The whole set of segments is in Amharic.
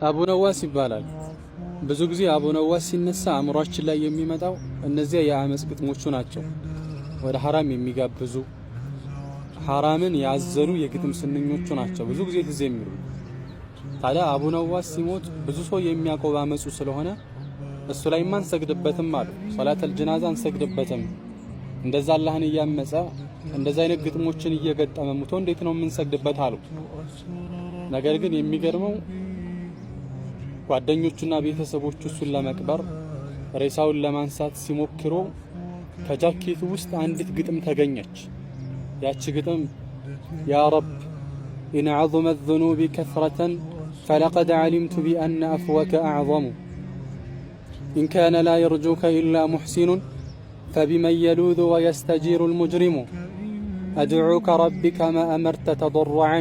አቡ ነዋስ ይባላል። ብዙ ጊዜ አቡ ነዋስ ሲነሳ አእምሯችን ላይ የሚመጣው እነዚያ የአመፅ ግጥሞቹ ናቸው። ወደ ሐራም የሚጋብዙ፣ ሐራምን ያዘሉ የግጥም ስንኞቹ ናቸው ብዙ ጊዜ ትዝ የሚሉ። ታዲያ አቡ ነዋስ ሲሞት ብዙ ሰው የሚያውቀው ባመፁ ስለሆነ እሱ ላይ አንሰግድበትም አሉ። ሶላተል ጀናዛ አንሰግድበትም። እንደዛ አላህን እያመፀ፣ እንደዛ አይነት ግጥሞችን እየገጠመ ሙቶ እንዴት ነው የምንሰግድበት አሉ። ነገር ግን የሚገርመው ጓደኞቹና ቤተሰቦቹ እሱን ለመቅበር፣ ሬሳውን ለማንሳት ሲሞክሩ ከጃኬቱ ውስጥ አንዲት ግጥም ተገኘች። ያቺ ግጥም يا رب إن عظمت ذنوبي كثرة فلقد علمت بأن عفوك أعظم، إن كان لا يرجوك إلا محسن فبمن يلوذ ويستجير المجرم، أدعوك رب كما أمرت تضرعا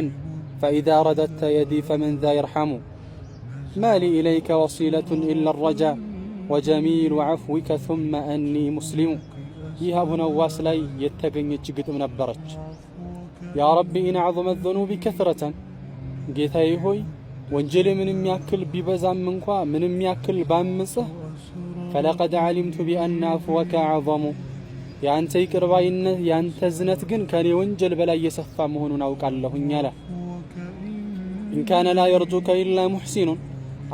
فإذا رددت يدي فمن ذا يرحم، ما لي إليك وسيلة إلا الرجاء وجميل عفوك ثم أني مسلم። ይህ አቡ ነዋስ ላይ የተገኘች ግጥም ነበረች። يا رب إن عظمت ذنوبي كثرة፣ ጌታዬ ሆይ ወንጀሌ ምንም ያክል ቢበዛም እንኳ፣ ምንም ያክል ባምጽህ፣ فلقد علمت بأن عفوك أعظم፣ የአንተ ይቅርባይነት፣ የአንተ እዝነት ግን ከኔ ወንጀል በላይ የሰፋ መሆኑን አውቃለሁኝ አለ። إن كان لا يرجوك إلا محسن፣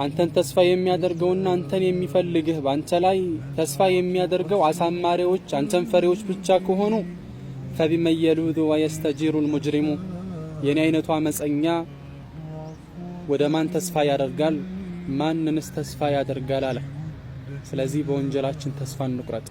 አንተን ተስፋ የሚያደርገውና አንተን የሚፈልግህ፣ በአንተ ላይ ተስፋ የሚያደርገው አሳማሪዎች፣ አንተን ፈሪዎች ብቻ ከሆኑ፣ فبمن يلوذ ويستجير المجرم፣ የኔ አይነቱ አመፀኛ ወደ ማን ተስፋ ያደርጋል? ማንንስ ተስፋ ያደርጋል አለ። ስለዚህ በወንጀላችን ተስፋ እንቁረጥ።